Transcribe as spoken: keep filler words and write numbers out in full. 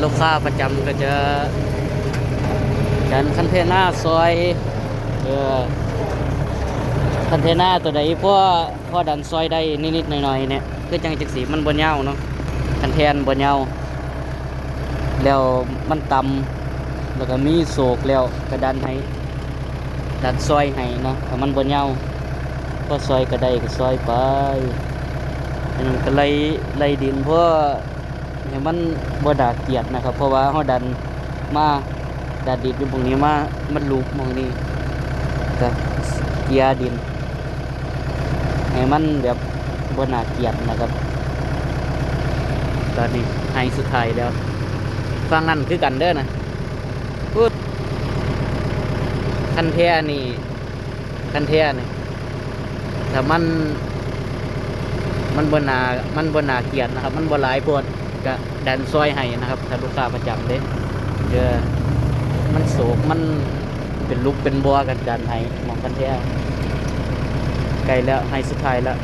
ลูกค้าประจำก็จะดันคันเทน่าซอย เออ คันเทน่าตัวใดพ่อพ่อดันซอยได้นิดๆหน่อยๆเนี่ย คือจังจังสีมันบ่ยาวเนาะ คันแทนบ่ยาว แล้วมันต่ำ แล้วก็มีโศกแล้วก็ดันให้ ดันซอยให้เนาะ ถ้ามันบ่ยาว พอซอยก็ได้ก็ซอยไป อันนั้นก็ไล่ไล่ดิน เพราะให้มันบ่น่าเกลียดนะครับ เพราะว่าเฮาดันมา ดันดินอยู่หม่องนี้มา มันลุกหม่องนี้ ก็เกลียดิน ให้มันแบบบ่น่าเกลียดนะครับ ตอนนี้ไฮสุดท้ายแล้ว ฟังนั่นคือกันเด้อนะ พุด คันแท้นี่ คันแท้นี่ ถ้ามัน มันบ่น่า มันบ่น่าเกลียดนะครับ มันบ่หลายโพด ก็ดันซอยให้นะครับ ถ้าลูกค้าประจำเด้ เออ มันโศก มันเป็นลุกเป็นบ่อ ก็ดันให้ หม่องคันแท้ ใกล้แล้ว ไฮสุดท้ายแล้ว